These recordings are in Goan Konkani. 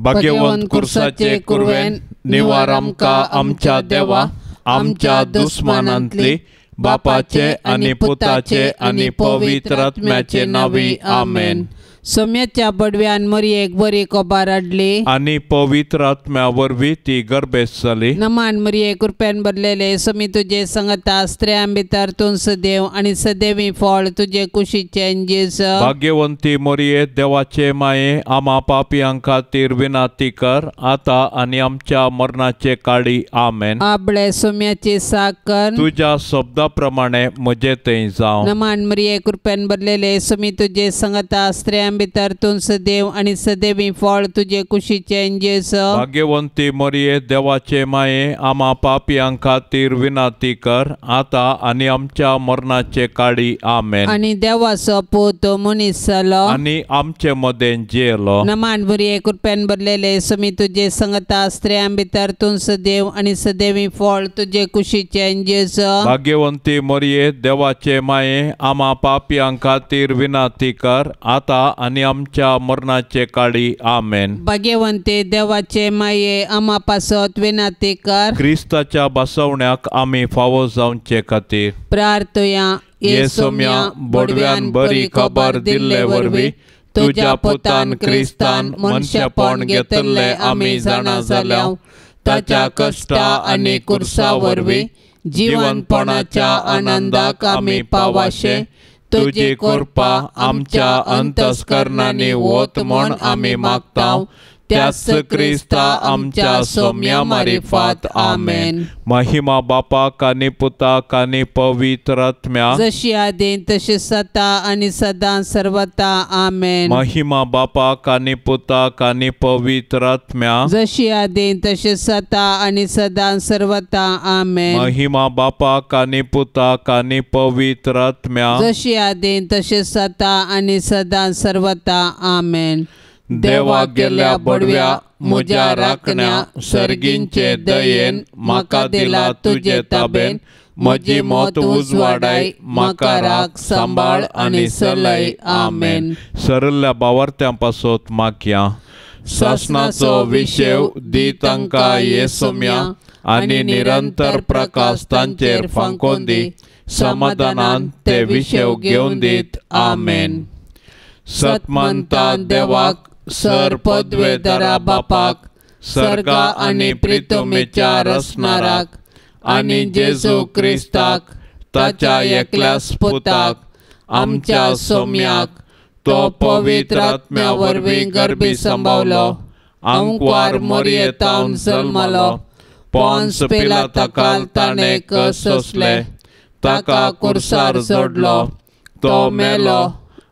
भाग्यवंत कुर्साचे कुरवेन निवार आमकां आमच्या देवा आमच्या दुस्मानांतली बापाचे आनी पुताचे आनी पवित्र आत्म्याचे नांवी आमेन. सोम्याच्या बडव्यान मरियेक बरी खबर हाडली आनी पवित्र आत्म्या वरवीं ती गर्भेस्त जाली. नमान मरिये कृपेन भरलेले सोमी तुजे संगता स्त्रियां भितर तूं सदैव आनी सदैवी फळ तुजे कुशीचें जेजू. भाग्यवंती मरिये देवाचे माये आमा पापयां खातीर विनंती कर आतां आनी आमच्या मरणाचे काळी आमेन. आपले सोम्याची साकर तुज्या शब्दा प्रमाणे म्हजे थंय जावं. नमान मरिये कृपेन भरलेले सोमी तुजे संगता स्त्रियां भितर तूं सदैव आनी सदैवी फळ तुजे कुशीचें जेजू. भाग्यवंती मरिये देवाचे माये आमा पापयां खातीर विनंती कर आतां आनी आमच्या मरणाचे काळी आमेन. आनी देवाचो पूत मनीस जालो आनी आमचे मदें जियेलो. नमान मरिये कृपेन भरलेले सोमी तुजे संगता स्त्रियां भितर तूं सदैव आनी सदैवी फळ तुजे कुशीचें जेजू. भाग्यवंती मरिये देवाचे माये आमा पापयां खातीर विनंती कर आतां आनी आमच्या मरणाचे काळी आमेन. भाग्यवंती देवाचे माये आमा पासत विनंती कर. क्रिस्ताच्या बसवण्याक आमी फावो जावचे खातीर प्रार्थया. ये सोम्या बडव्यान बरी खबर दिल्ले वरवीं तुज्या पुतान क्रिस्तान मनशेपण घेतिल्लें आमी जाणा जाल्या. ताच्या कश्टा आनी कुर्सा वरवीं जिवनपणाच्या आनंदाक आमी पावाशे तुजी कृपा आमच्या अंतस्करणांनी वत म्हण आमी मागता. त्याच क्रिस्ता आमच्या सोम्या मारिफात आमेन. महिमा बापाक आनी पुताक आनी पवित्र आत्म्याक जशी आदीं तशी सता आनी सदां सर्वता आमेन. महिमा बापाक आनी पुताक आनी पवित्र आत्म्याक जशी आदीं तशी सता आनी सदां सर्वता आमेन. महिमा बापाक आनी पुताक आनी पवित्र आत्म्याक जशी आदीं तशी सता आनी सदां सर्वता आमेन. देवा गेल्या बडव्या म्हज्या राखण्या सर्गींचे दयेन म्हाका दिला तुजे ताबेन. म्हजी मत उजवाडाय म्हाका राख सांबाळ आनी सलय आमेन. सरल्या बावार्थ्यां पासत मागया. सासणाचो विशेव दी तांकां ये सोम्या आनी निरंतर प्रकाश तांचेर फांकोवन दी. समाधानान ते विशेव घेवन दीत आमेन. सतमंता देवाक सर पदवेदारा बापाक सर्गा आनी प्रितमेच्या रसनाराक आनी जेजू क्रिस्ताक ताच्या एकल्याच पुताक आमच्या सोम्याक तो पवित्र आत्म्या वरवीं गर्भी सांबावलो आंकवार मोरयेतावन जल्मलो पोन्स पिलाताकाल ताणें कश्ट सोंसले ताका कुर्सार जोडलो तो मेलो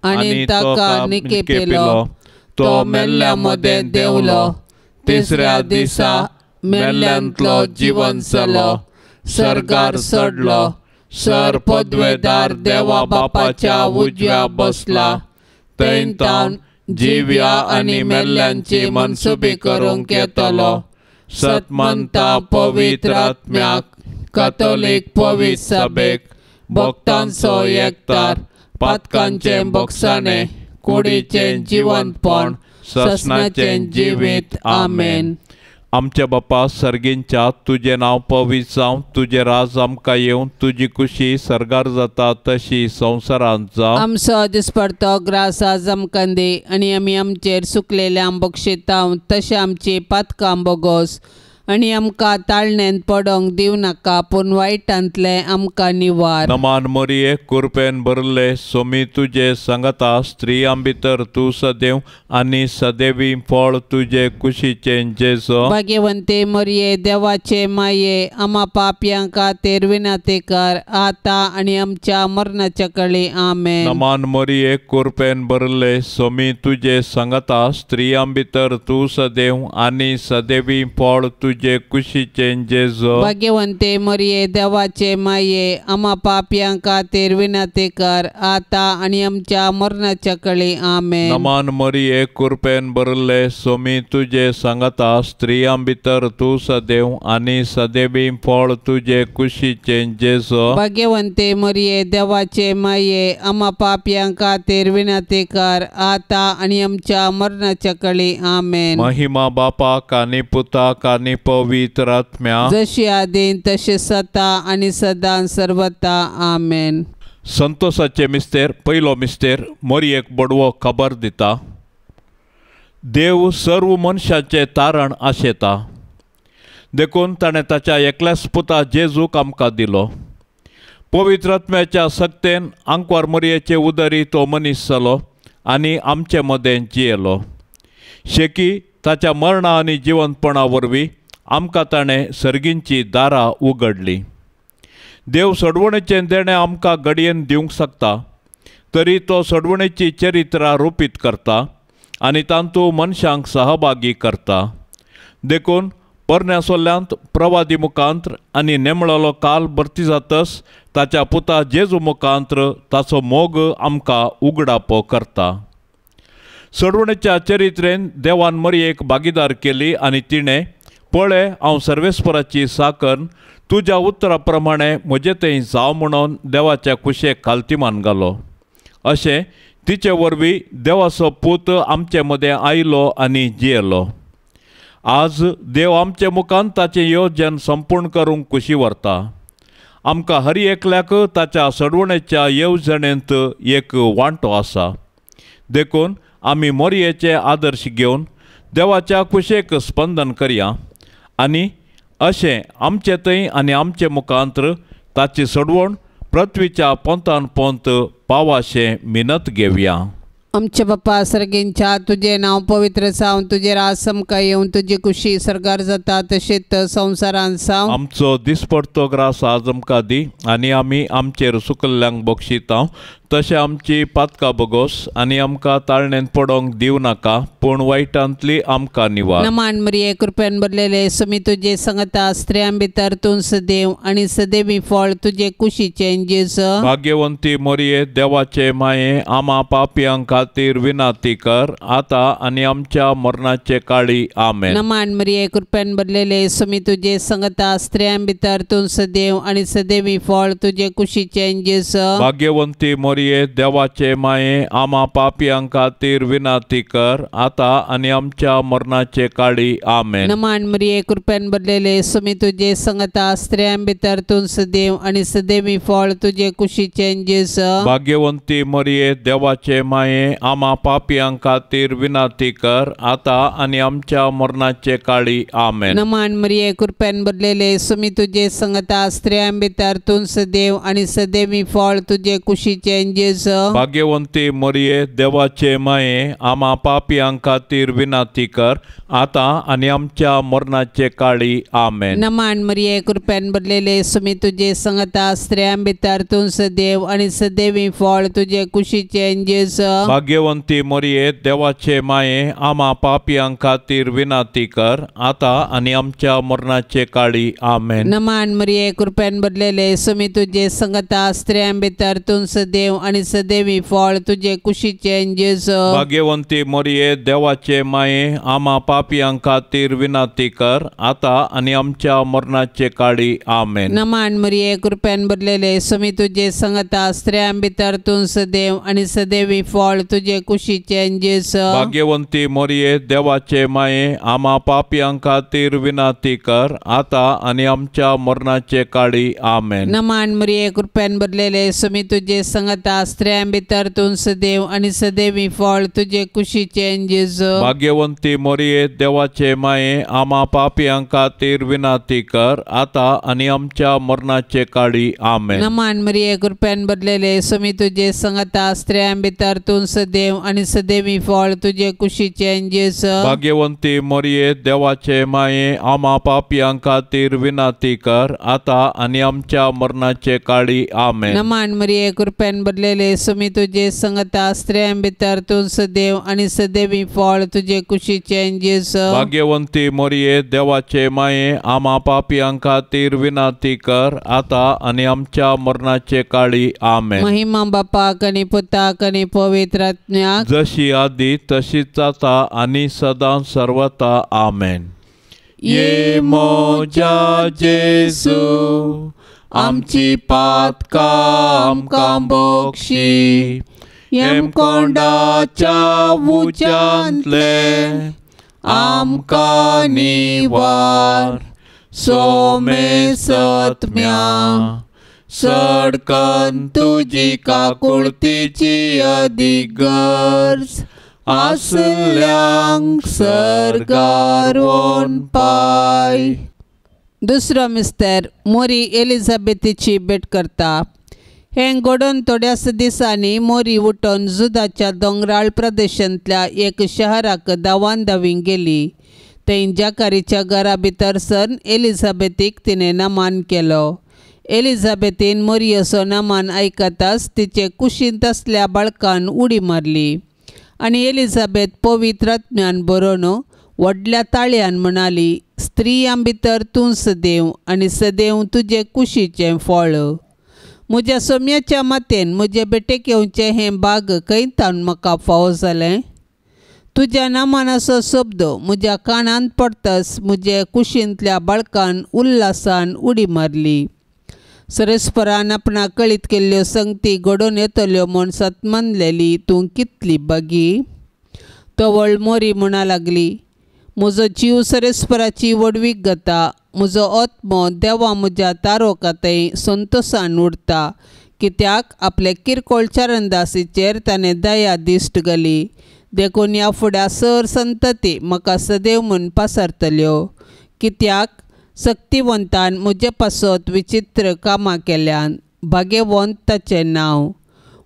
आनी ताका निकेपिलो तो मेल्ल्या मदें देंवलो तिसऱ्या दिसा मेल्ल्यांतलो जिवन जालो सर्गार चडलो सर पदवेदार देवा बापाच्या उजव्या बसला थंय तावन जिव्या आनी मेल्ल्यांची मनसुबी करूंक येतलो. सतमंता पवित्र आत्म्याक कथोलीक पवित्र सभेक भक्तांचो एकतार पातकांचें बोगसाणें कुडीचें जिवनपण ससनाचें जिवीत आमेन. आमच्या बापा सर्गींच्या तुजें नांव पवित्र जावं तुजें राज आमकां येवं तुजी कुशी सर्गार जाता तशी संवसारांत जावं. आमचो दिसपडतो ग्रास आज आमकां दी आनी आमी आमचेर सुकलेल्या बक्षितांव तशें आमची पातकां बोगोस आनी आमकां ताळण्यांत पडोंक दिवं नाका पूण वायटांतलें आमकां निवार. नमान मरिये कुरपेन भरले सोमी तुजे सांगता स्त्रियां भितर तूं सदैव आनी सदैवी फळ तुजे कुशीचें जेजू. भाग्यवंते मरिये देवाचे माये आमा पापयां खातीर विनंती कर आतां आनी आमच्या मरणाच्या कळी आमेन. नमान मरिये कुरपेन भरले सोमी तुजे सांगता स्त्रियां भितर तूं सदैव आनी सदैवी फळ तुजे तुजे कुशीचें जेजू। भाग्यवंते मरिये देवाचे माये आमा पापयां खातीर विनंती कर आतां आनी आमच्या मरणाच्या कळी। आमेन। नमान मरिये कृपेन भरिल्ले स्वामी तुजे सांगाता, स्त्रियां भितर तूं सदैव आनी सदैवी फळ तुजे कुशीचें जेजू। भाग्यवंते मरिये देवाचे माये आमा पापयां खातीर विनंती कर आतां आनी आमच्या मरणाच्या कळी। आमेन। महिमा बापाक आनी पुताक आनी पवित्र आत्म्या, जशी आदीन तशी सता आनी सदां सर्वता। आमेन। संतोषाचे मिस्तेर पयलो मिस्तेर मोरयेक बडवो खबर दिता। देव सर्व मनशाचें तारण आशेता, देखून ताणें ताच्या एकल्याच पुता जेजूक आमकां दिलो। पवित्र आत्म्याच्या सक्तेन आंकवार मोरयेचे उदरी तो मनीस जालो आनी आमचे मदें जियेलो। शेकी ताच्या मरणा आनी जिवंतपणा वरवीं आमकां ताणें सर्गींची दारां उगडली। देव सोडवणेचें देणें आमकां घडयेन दिवंक शकता, तरी तो सोडवणेची चरित्रां रुपीत करता आनी तातूंत मनशांक सहभागी करता। देखून पोरण्या सोल्यांत प्रवादी मुखांत्र आनी नेमळलो काल भरती जातस ताच्या पुता जेजू मुखांत्र ताचो मोग आमकां उगडापो करता। सोडवणेच्या चरित्रेन देवान मरयेक भागीदार केली आनी तिणें पळय हांव सर्वेस्पराची साकन तुज्या उतरा प्रमाणे म्हजे थंय जावं म्हणून देवाच्या कुशेक खालतीमान घालो। अशें तिचे वरवीं देवाचो पूत आमचे मदें आयलो आनी जियेलो। आज देव आमचे मुखान ताचें योजन संपूर्ण करूंक कुशी व्हरता। आमकां हर एकल्याक ताच्या सडवणेच्या येवजणेंत एक वांटो आसा, देखून आमी मोरयेचे आदर्श घेवन देवाच्या कुशेक स्पंदन करया आनी अशें आमचे थंय आनी आमचे मुखांत्र ताची सडवण पृथ्वीच्या पोंतान पोंत पावाशें मिनत घेवया। आमचे बापा सर्गींच्या तुजें नांव पवित्र जावं, तुजें राज आमकां येवं, तुजी कुशी सर्गार जाता तशेंच संवसारांत जावं। आमचो दिसपडतो ग्रास आज आमकां दी आनी आमी आमचेर सुकल्ल्यांक बक्षिता तशें आमची पातकां बोगोस आनी आमकां ताळणेंत पडोंक दिवं नाका, पूण वायटांतली आमकां निवार। नमान मरिये कृपेन भरलेले स्वामी तुजे संगता, स्त्रियां भितर तूं सदैव आनी सदैवी फळ तुजे कुशीचें जेजू। भाग्यवंती मरिये देवाचे माये आमा पापयां खातीर विनंती कर आतां आनी आमच्या मरणाचे काळी। आमेन। नमान मरिये कृपेन भरलेले स्वामी तुजे संगता, स्त्रियां भितर तूं सदैव आनी सदैवी फळ तुजे कुशीचें जेजू। भाग्यवंती मरिये देवाचे माये आमा पापयां खातीर विनंती कर आतां आनी आमच्या मरणाचे काळी। आमेन। नमान मरिये कृपेन भरलेले स्वामी तुजे संगता, स्त्रियां भितर तूं सदैव आनी सदैवी फळ तुजे कुशीचें जेजू। भाग्यवंती मरिये देवाचे माये आमा पापयां खातीर विनंती कर आतां आनी आमच्या मरणाचे काळी। आमेन। नमान मरिये कृपेन भरलेले स्वामी तुजे संगता, स्त्रियां भितर तूं सदैव आनी सदैवी फळ तुजे कुशीचें जेजू। भाग्यवंती मरिये देवाचे माये आमा पापयां खातीर विनंती कर आतां आनी आमच्या मरणाचे काळी। आमेन। नमान मरिये कृपेन भरलेले स्वामी तुजे संगता, स्त्रियां भितर तूं सदैव आनी सदैवी फळ तुजे कुशीचें जेजू। भाग्यवंती मरिये देवाचे माये आमा पापयां खातीर विनंती कर आतां आनी आमच्या मरणाचे काळी। आमेन। नमान मरिये कृपेन भरलेले स्वामी तुजे संगता, स्त्रियां भितर तूं सदैव आनी सदैवी फळ तुजे कुशीचें जेजू। भाग्यवंती मरिये देवाचे माये आमा पापयां खातीर विनंती कर आतां आनी आमच्या मरणाचे काळी। आमेन। नमान मरिये कृपेन भरलेले स्वामी तुजे संगता, स्त्रियां भितर तूं सदैव आनी सदैवी फळ तुजे कुशीचें जेजू। भाग्यवंती मरिये देवाचे माये आमा पापयां खातीर विनंती कर आतां आनी आमच्या मरणाचे काळी। आमेन। नमान मरिये कृपेन भरलेले स्वामी तुजे संगता, स्त्रियां भितर तूं सदैव आनी सदैवी फळ तुजे कुशीचें जेजू। भाग्यवंती मरिये देवाचे माये आमा पापयां खातीर विनंती कर आतां आनी आमच्या मरणाचे काळी। आमेन। नमान मरिये कृपेन भरलेले स्वामी तुजे संगता, स्त्रियां भितर तूं सदैव आनी सदैवी फळ तुजे कुशीचें जेजू। भाग्यवंती मरिये देवाचे माये आमा पापयां खातीर विनंती कर आतां आनी आमच्या मरणाचे काळी। आमेन। नमान मरिये कृपेन भरलेले भरलेले सुमी तुजे संगता स्त्रियां भितर तूं सदैव आनी सदैवी फळ तुजे कुशीचें जेजू. भाग्यवंती मोरये देवाचे माये आमा पापयां खातीर विनंती कर आतां आनी आमच्या मरणाचे काळी. आमेन. महिमा बापाक आनी पुताक आनी पवित्र आत्म्याक, जशी आदी तशीच आतां आनी सदां सर्वता. आमेन. ये म्हज्या जेजू आमची पातकां आमकां बक्षी, हेमकोंडाच्या उज्यांतले आमकां निवार, सोमे सत्म्या सडकन तुजी काकुळतीची अदीक गरज आसल्यांक सर्गार वोन पाय. दुसरो मिस्तर मोरी एलिझाबेथीची भेट करता. हें घडोवन थोड्याच दिसांनी मोरी उठून जुदाच्या दोंगराळ प्रदेशांतल्या एक शहराक धांवान धांवी गेली. थंय जाकारीच्या घरा भितर सर एलिझाबेथीक तिणें नमान केलो. एलिझाबेथीन मोरयेचो नमान आयकताच तिचे कुशींत आसल्या बाळकान उडी मारली आनी एलिझाबेथ पवित्र आत्म्यान बरोवन व्हडल्या ताळयान म्हणाली, स्त्रियां भितर तूं सदैव आनी सदैव तुजे कुशीचें फळ. म्हज्या सोम्याच्या मातेन म्हजे भेटेक येवचें हें भाग खंय तावन म्हाका फावो जालें? तुज्या नामानाचो शब्द म्हज्या कानांत पडतच म्हजे कुशींतल्या बाळकान उल्हासान उडी मारली. सरस्परान आपणाक कळीत केल्ल्यो संगती घडोवन येतल्यो म्हूण सतमानलेली तूं कितली बागी. तवळ मोरी म्हणा लागली, म्हजो जीव सरस्पराची व्हडवीक गता, म्हजो आत्मो देवा म्हज्या तारोकातय संतोसान उरता, कित्याक आपले किरकोळ चरणदासीचेर ताणें दया दिश्ट घाली. देखून ह्या फुड्या सर संतती म्हाका सदैव म्हूण पासारतल्यो, कित्याक सक्तिवंतान म्हजे पासत विचित्र कामां केल्यान. भाग्यवंत ताचें नांव.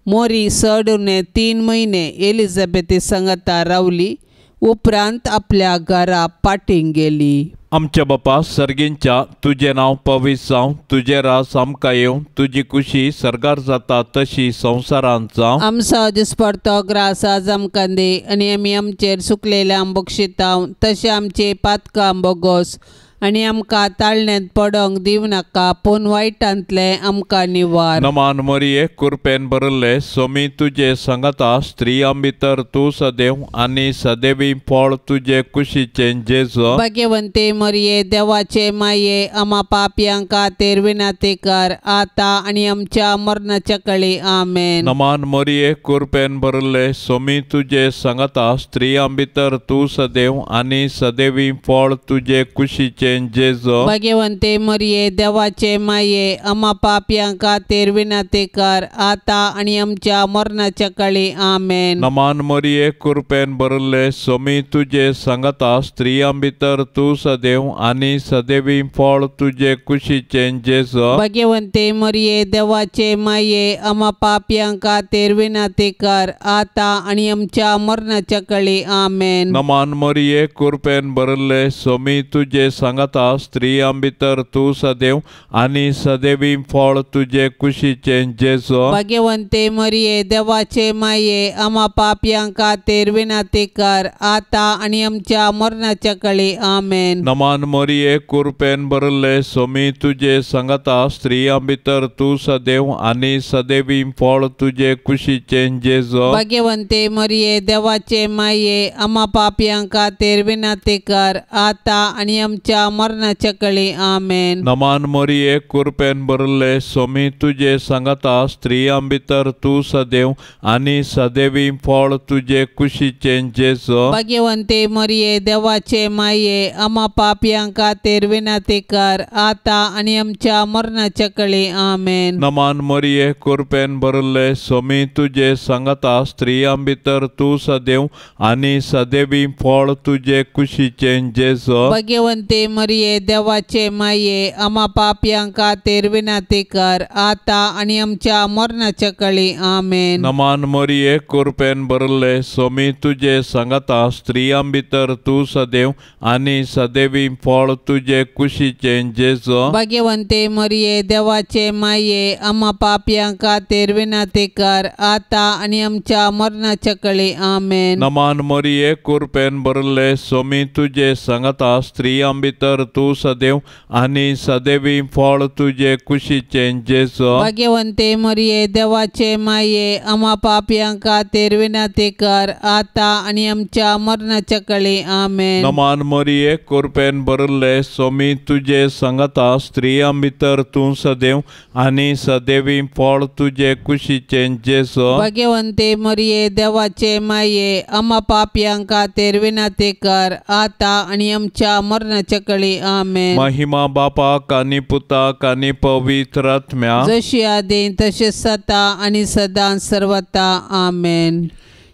मोरी चड उणें 3 म्हयने एलिझाबेथी सांगाता रावली. उपरांत आपल्या घरा पाटीं गेली. आमच्या बापा सर्गींच्या तुजें नांव पवित्र जावं, तुजें रास आमकां येवं, तुजी कुशी सर्गार जाता तशी संवसारांत जावं. आमचो दिसपडतो ग्रास आज आमकां दी आनी आमी आमचेर सुकलेल्या बक्षितांव तशें आमचे पातकां बोगोस आनी आमकां ताळण्यांत पडोंक दिवं नाका, पूण वायटांतलें आमकां निवार. नमान मरिये कुरपेन भरिल्ले सोमी तुजे सांगाता, स्त्रियां भितर तूं सदैव आनी सदैवी फळ तुजे कुशीचें जेजू. भाग्यवंती मरिये देवाचे माये आमा पापयां खातीर विनंती कर आतां आनी आमच्या मरणाच्या कळी. आमेन. नमान मरिये कुरपेन भरिल्ले सोमी तुजे सांगाता, स्त्रियां भितर तूं सदैव आनी सदैवी फळ तुजे कुशीचें जेजू. भाग्यवंती मरिये देवाचे माये आमा पापयां खातीर विनंती कर आतां आनी आमच्या मरणाच्या कळी. आमेन. नमान मरिये कुरपेन भरिल्ले सोमी तुजे सांगाता, स्त्रियां भितर तूं सदैव आनी सदैवी फळ तुजे कुशीचें जेजू. भाग्यवंती मरिये देवाचे माये आमा पापयां खातीर विनंती कर आतां आनी आमच्या मरणाच्या कळी. आमेन. नमान मरिये कुरपेन भरिल्ले सोमी तुजे सांगाता, स्त्रियां भितर तूं सदैव आनी सदैवी फळ तुजे कुशीचें जेजू. भाग्यवंती मरिये देवाचे माये आमा पापयां खातीर विनंती कर आतां आनी आमच्या मरणाच्या कळी. आमेन. नमान मरिये कुरपेन भरिल्ले सोमी तुजे सांगाता, स्त्रियां भितर तूं सदैव आनी सदैवी फळ तुजे कुशीचें जेजू. भाग्यवंती मरिये देवाचे माये आमा पापयां खातीर विनंती कर आतां आनी आमच्या मरणाच्या कळी. आमेन. नमान मरिये कुरपेन भरिल्ले सोमी तुजे सांगाता, स्त्रियां भितर तूं सदैव आनी सदैवी फळ तुजे कुशीचें जेजू. भाग्यवंती मरिये देवाचे माये आमा पापयां खातीर विनंती कर आतां आनी आमच्या मरणाच्या कळी. आमेन. नमान मरिये कुरपेन भरिल्ले सोमी तुजे सांगाता, स्त्रियां भितर तूं सदैव आनी सदैवी फळ तुजे कुशीचें जेजू. भाग्यवंती मरिये देवाचे माये आमा पापयां खातीर विनंती कर आतां आनी आमच्या मरणाच्या कळी आमेन। नमान मरिये कृपेन भरले स्वामी तुजे सांगाता स्त्रियां भितर तूं सदैव आनी सदैवी फळ तुजे कुशीचें जेजू। भाग्यवंते मरिये देवाचे माये आमा पापयां खातीर विनंती कर आतां आनी आमच्या मरणाच्या कळी आमेन। नमान मरिये कृपेन भरले स्वामी तुजे सांगाता स्त्रियां भितर तूं सदैव आनी सदैवी फळ तुजे कुशीचें जेजू। भाग्यवंते मरिये देवाचे माये आमा पापयां खातीर विनंती कर आतां आनी आमच्या मरणाच्या कळी आमेन। नमान मरिये कृपेन भरले स्वामी तुजे सांगाता स्त्रियां भितर तूं सदैव आनी सदैवी फळ तुजे कुशीचें जेजू। भाग्यवंते मरिये देवाचे माये आमा पापयां खातीर विनंती कर आतां आनी आमच्या मरणाच्या कळी आमेन। महिमा बापाक आनी पुताक आनी पवित्र आत्म्याक जशी आदी तशी सदा आनी सदां सर्वता आमेन।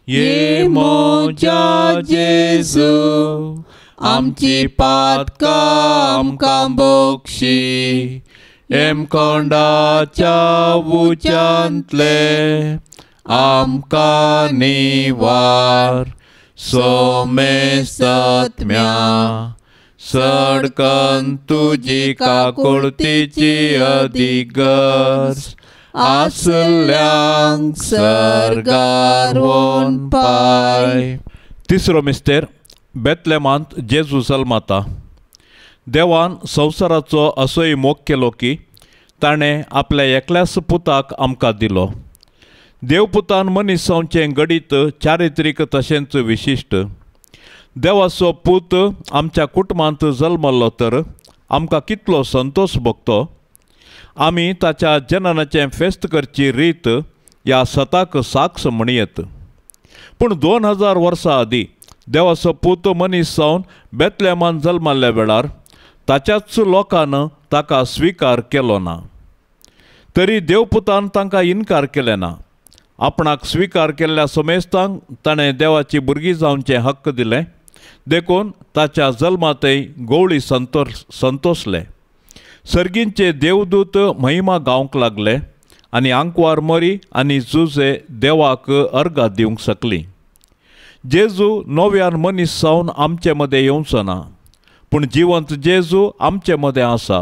ये म्हज्या जेजू आमची पातकां आमकां बक्षी हेमकोंडाच्या उच्यांतले आमकां निवार सोमेसत्म्या सडकन तुजी काकुळतीची अधिगर्ज आसल्यांक सर्गार वोन पाय। तिसरो मिस्तेर बेतलेमांत जेजू जल्माता। देवान संवसाराचो असोय मोग केलो की ताणें आपल्या एकल्याच पुताक आमकां दिलो। देवपुतान मनीस जावचें घडीत चारित्रीक तशेंच विशिश्ट। देवाचो पूत आमच्या कुटुंबांत जल्मल्लो तर आमकां कितलो संतोष भोगतो। आमी ताच्या जननाचें फेस्त करची रीत ह्या सताक साक्ष म्हणयेत। पूण 2000 वर्सां आदीं देवाचो पूत मनीस जावन बेतलेमान जल्मल्ल्या वेळार ताच्याच लोकान ताका स्विकार केलो ना। तरी देवपुतान तांकां इनकार केले ना। आपणाक स्विकार केल्ल्या समेस्तांक ताणें देवाची भुरगीं जावचें हक्क दिलें। देखून ताच्या जल्मांतय गवळी संतोषले। सर्गींचे देवदूत महिमा गावंक लागले आनी आंकवार मरी आनी जुजे देवाक अर्घां दिवंक शकली। जेजू नव्यान मनीस जावन आमचे मदें येवचो ना, पूण जिवंत जेजू आमचे मदें आसा।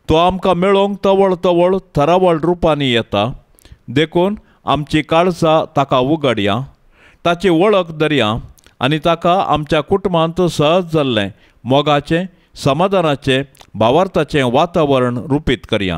तो आमकां मेळोवंक तवळ तवळ थरावळ रुपांनी येता। देखून आमची काळजां ताका उगडया, ताची वळख धरया आनी ताका आमच्या कुटुंबांत सहज जाल्लें मोगाचें, समाधानाचें, भावार्थाचें वातावरण रुपीत करया।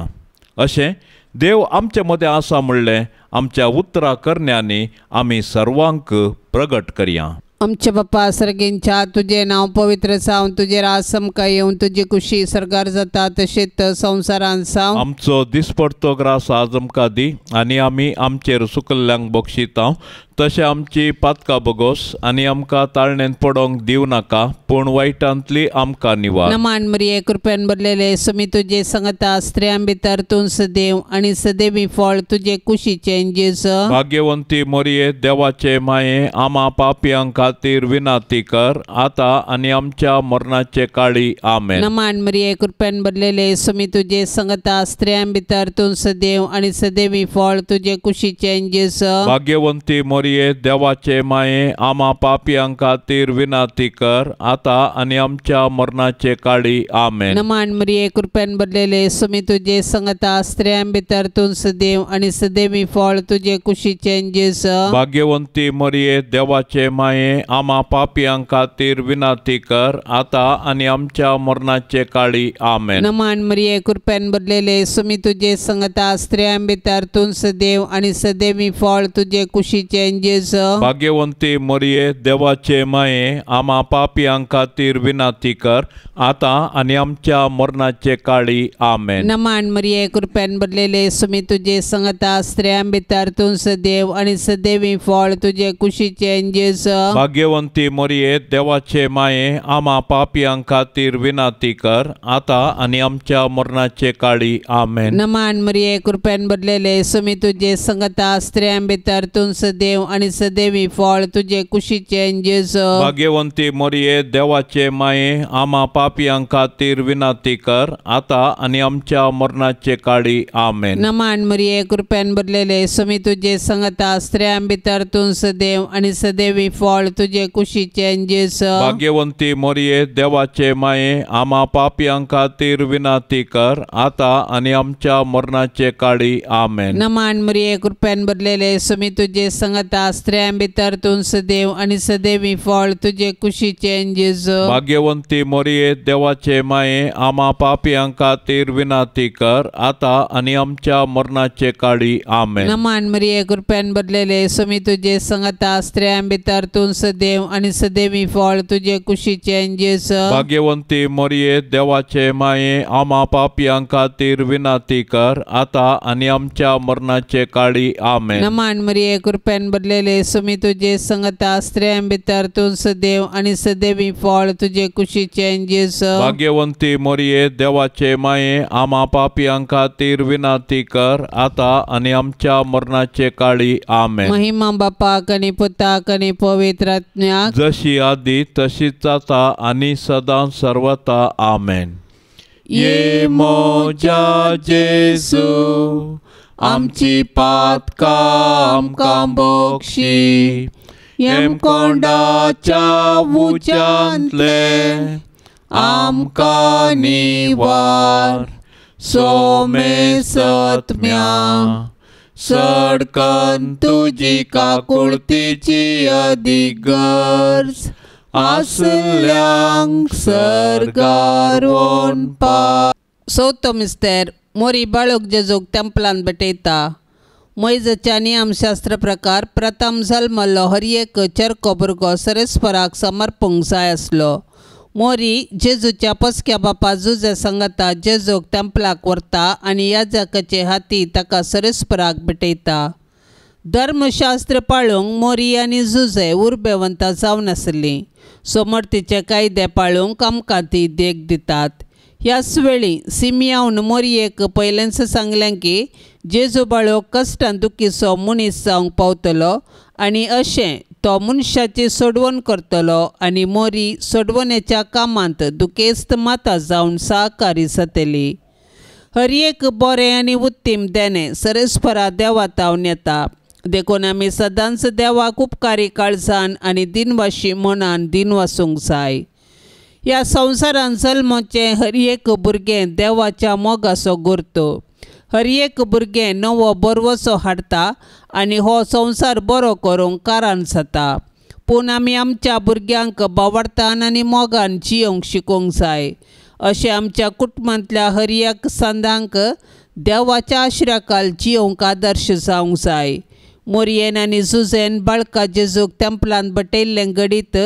अशें देव आमचे मदें आसा म्हणलें आमच्या उतरा करण्यांनी आमी सर्वांक प्रगट करया। आमचे बापा सर्गींच्या तुजें नांव पवित्र जावं, तुजें राज आमकां येवं, तुजी कुशी सर्गार जाता तशेंच संवसारांत जावं। आमचो दिसपडतो ग्रास आज आमकां दी आनी आमी आमचेर सुकल्ल्यांक बक्षिता तशें आमची पातकां बगोस आनी आमकां ताळणेंत पडोवंक दिवं नाका, पूण वायटांतली आमकां निवार। नमान मरिये कृपेन भरलेले स्वामी तुजे संगता स्त्रियां भितर तूं सदैव आनी सदैवी फळ तुजे कुशीचें जेजू। भाग्यवंती मरिये देवाचे माये आमा पापयां खातीर विनंती कर आतां आनी आमच्या मरणाचे काळी आमेन। नमान मरिये कृपेन भरलेले स्वामी तुजे संगता स्त्रियां भितर तूं सदैव आनी सदैवी फळ तुजे कुशीचें जेजू। भाग्यवंती मरिये देवाचे माये आमा पापयां खातीर विनंती कर आतां आनी आमच्या मरणाचे काळी आमेन। नमान मरिये कृपेन भरलेले स्वामी तुजे संगता स्त्रियां भितर तूं सदैव आनी सदैवी फळ तुजे कुशीचें जेजू। भाग्यवंती मरिये देवाचे माये आमा पापयां खातीर विनंती कर आतां आनी आमच्या मरणाचे काळी आमेन। नमान मरिये कृपेन भरलेले स्वामी तुजे संगता स्त्रियां भितर तूं सदैव आनी सदैवी फळ तुजे कुशीचें जेजू। भाग्यवंती मरिये देवाचे माये आमा पापयां खातीर विनंती कर आतां आनी आमच्या मरणाचे काळी आमेन। नमान मरिये कृपेन भरलेले स्वामी तुजे संगता स्त्रियां भितर तूं सदैव आनी सदैवी फळ तुजे कुशीचें जेजू। भाग्यवंती मरिये देवाचे माये आमा पापयां खातीर विनंती कर आतां आनी आमच्या मरणाचे काळी आमेन। नमान मरिये कृपेन भरलेले स्वामी तुजे संगता स्त्रियां भितर तूं सदैव आनी सदैवी फळ तुजे कुशीचें जेजू. भाग्यवंती मोरये देवाचे माये आमा पापयां खातीर विनंती कर आतां आनी आमच्या मरणाचे काळी. आमेन. नमान मरिये कृपेन भरलेले स्वामी तुजे संगता स्त्रियां भितर तूं सदैव आनी सदैवी फळ तुजे कुशीचें जेजू. भाग्यवंती मोरये देवाचे माये आमा पापयां खातीर विनंती कर आतां आनी आमच्या मरणाचे काळी. आमेन. नमान मरिये कृपेन भरलेले स्वामी तुजे संगता स्त्रियां भितर तूं सदैव आनी सदैवी फळ तुजे कुशीचें जेजू. भाग्यवंती मोरये देवाचे माये आमा पापयां खातीर विनंती कर आतां आनी आमच्या मरणाचे काळी. आमेन. नमान मरिये कृपेन भरलेले स्वामी तुजे संगता स्त्रियां भितर तूं सदैव आनी सदैवी फळ तुजे कुशीचें जेजू. भाग्यवंती मोरये देवाचे माये आमा पापयां खातीर विनंती कर आतां आनी आमच्या मरणाचे काळी. आमेन. नमान मरिये कृपेन भरलेले स्वामी तुजे संगता स्त्रियां भितर तूं सदैव आनी सदैवी फळ तुजे कुशीचें जेजू. भाग्यवंती मोरये देवाचे माये आमा पापयां खातीर विनंती कर आतां आनी आमच्या मरणाचे काळी. आमेन. महिमा बापाक आनी पुताक आनी पवित्र आत्म्याक, जशी आदी तशीच आतां आनी सदां सर्वता. आमेन. ये मोजा जेजू आमची पातकां आमकां बक्षी, हेमकोंडाच्या उज्यांतले आमकां निवार, सोमे सत्म्या सडकन तुजी काकुळतीची अदीक गरज आसल्यांक सर्गार वणपा. चवथो मिस्तेर मोरी बाळक जेजूक तेंपलान भेटयता. मोयजाच्या नियमशास्त्र प्रकार प्रथम जल्मल्लो हर एक चरको भुरगो सरेस्पराक समर्पूंक जाय आसलो. मोरी जेजूच्या पसक्या बापा जुजे संगता जेजूक तेंपलाक व्हरता आनी याजकाचे हाती ताका सरेस्पराक भेटयता. धर्मशास्त्र पाळूंक मोरी आनी जुजे उर्बेवंता जावन आसलीं. सोमर्तीचे कायदे पाळूंक आमकां ती देख दितात. ह्याच वेळी सिमियावन मोरयेक पयलेंच सांगलें की जेजू बाळो कश्टान दुखीचो मनीस जावंक पावतलो आनी अशें तो मनशाची सोडवण करतलो आनी मोरी सोडवणेच्या कामांत दुखेस्त माता जावन सहकारी जातली. हर एक बरें आनी उत्तीम देणें सरेस्परा देवा तावन येता. देखून आमी सदांच देवाक उपकारी काळजान आनी दिनवाशी मनान दिनवासूंक जाय. ह्या संवसारान जल्मचें हर एक भुरगें देवाच्या मोगाचो गुर्तो. हर एक भुरगें नवो बरवसो हाडटा आनी हो संवसार बरो करूंक कारण जाता. पूण आमी आमच्या भुरग्यांक बावडतान आनी मोगान जियोंक शिकोवंक जाय. अशें आमच्या कुटुंबांतल्या हर एक संदांक देवाच्या आश्र्याखाल जियोंक आदर्श जावंक जाय. मोरयेन आनी जुजेन बाळका जेजूक तेंपलान बटयल्लें घडीत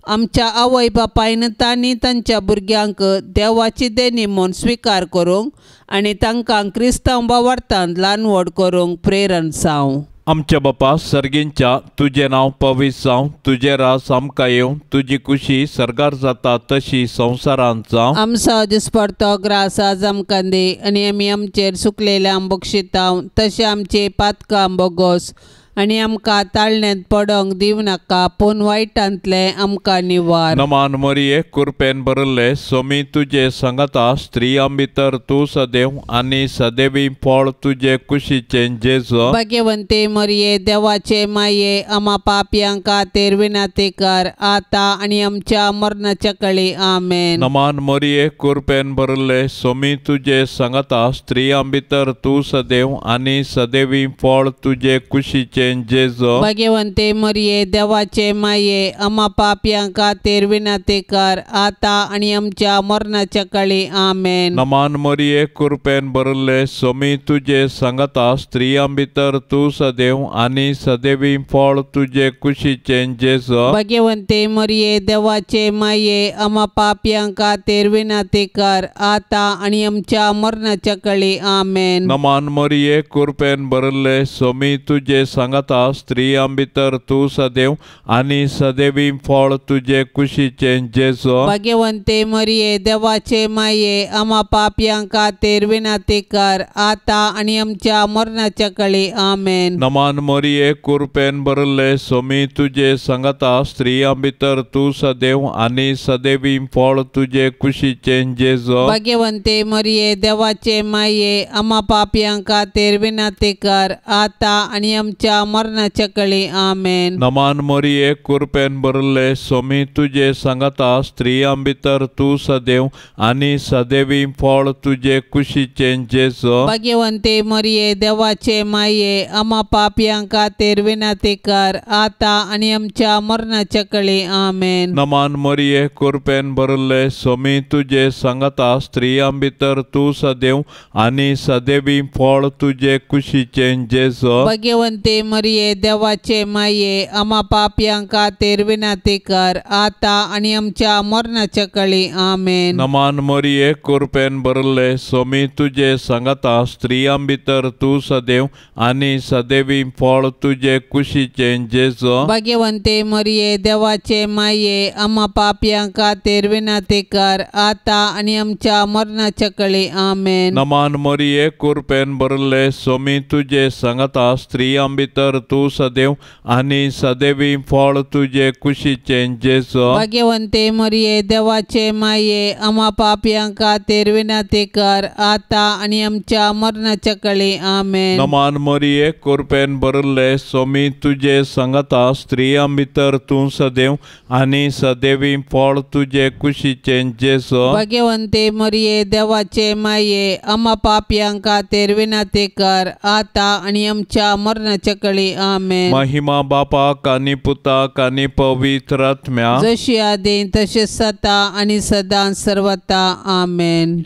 आमच्या आवय बापायन तांणी तांच्या भुरग्यांक देवाची देणी म्हूण स्विकार करूंक आनी तांकां क्रिस्तांव बावडतान ल्हान व्हड करूंक प्रेरण जावं. आमच्या बापा सर्गींच्या तुजें नांव पवित्र जावं, तुजें रास आमकां येवं, तुजी कुशी सर्गार जाता तशी संवसारांत जावं. आमचो दिसपडतो ग्रास आज आमकां दी आनी आमी आमचेर सुकलेल्या बक्षितांव तशें आमचे पातकां बोगोस आनी आमकां ताळण्यांत पडोंक दिवं नाका पूण वायटांतलें आमकां निवार. नमान मरिये कृपेन भरिल्ले स्वामी तुजे संगता स्त्रियां भितर तूं सदैव आनी सदैवी फळ तुजे कुशीचें जेजू. भाग्यवंती मरिये देवाचे माये आमा पापयां खातीर विनंती कर आतां आनी आमच्या मरणाच्या कळी. आमेन. नमान मरिये कृपेन भरिल्ले स्वामी तुजे संगता स्त्रियां भितर तूं सदैव आनी सदैवी फळ तुजे कुशीचें जेजू. भाग्यवंती मरिये देवाचे माये आमा पापयां खातीर विनंती कर आतां आनी आमच्या मरणाच्या कळी. आमेन. नमान मरिये कृपेन भरिल्ले स्वामी तुजे संगता स्त्रियां भितर तूं सदैव आनी सदैवी फळ तुजे कुशीचें जेजू. भाग्यवंती मरिये देवाचे माये आमा पापयां खातीर विनंती कर आतां आनी आमच्या मरणाच्या कळी. आमेन. नमान मरिये कृपेन भरिल्ले स्वामी तुजे संगता सांगाता, स्त्रियां भितर तूं सदैव आनी सदैवी फळ तुजे कुशीचें जेजू। भाग्यवंते मरिये देवाचे माये आमा पापयां खातीर विनंती कर आता आनी आमच्या मरणाच्या कळी। आमेन। नमान मरिये कृपेन भरले स्वामी तुजे सांगाता, स्त्रियां भितर तूं सदैव आनी सदैवी फळ तुजे कुशीचें जेजू। भाग्यवंते मरिये देवाचे माये आमा पापयां खातीर विनंती कर आता आनी आमच्या मरणाच्या कळी। आमेन। नमान मरिये कृपेन भरले स्वामी तुजे सांगाता, स्त्रियां भितर तूं सदैव आनी सदैवी फळ तुजे कुशीचें जेजू। भाग्यवंते मरिये देवाचे माये आमा पापयां खातीर विनंती कर आता आनी आमच्या मरणाच्या कळी। आमेन। नमान मरिये कृपेन भरले स्वामी तुजे सांगाता, स्त्रियां भितर तूं सदैव आनी सदैवी फळ तुजे कुशीचें जेजू। भाग्यवंते मरिये देवाचे माये आमा पापयां खातीर विनंती कर आता आनी आमच्या मरणाच्या कळी। आमेन। नमान मरिये कृपेन भरले स्वामी तुजे सांगाता, स्त्रियां भितर तूं सदैव आनी सदैवी फळ तुजे कुशीचें जेजू। भाग्यवंते मरिये देवाचे माये आमा पापयां खातीर विनंती कर आता आनी आमच्या मरणाच्या कळी। आमेन। नमान मरिये कृपेन भरले स्वामी तुजे सांगाता, स्त्रियां भितर तूं सदैव आनी सदैवी फळ तुजे कुशीचें जेजू। भाग्यवंते मरिये देवाचे माये आमा पापयां खातीर विनंती कर आता आनी आमच्या मरणाच्या कळी। आमेन। नमान मरिये कृपेन भरले स्वामी तुजे सांगाता, स्त्रियां भितर तूं सदैव आनी सदैवी फळ तुजे कुशीचें जेजू। भाग्यवंते मरिये देवाचे माये आमा पापयां खातीर विनंती कर आता आनी आमच्या मरणाच्या कळी। आमेन। महिमा बापाक आनी पुताक आनी पवित्र आत्म्याक, जशी आदी तशी सता आनी सदां सर्वता। आमेन।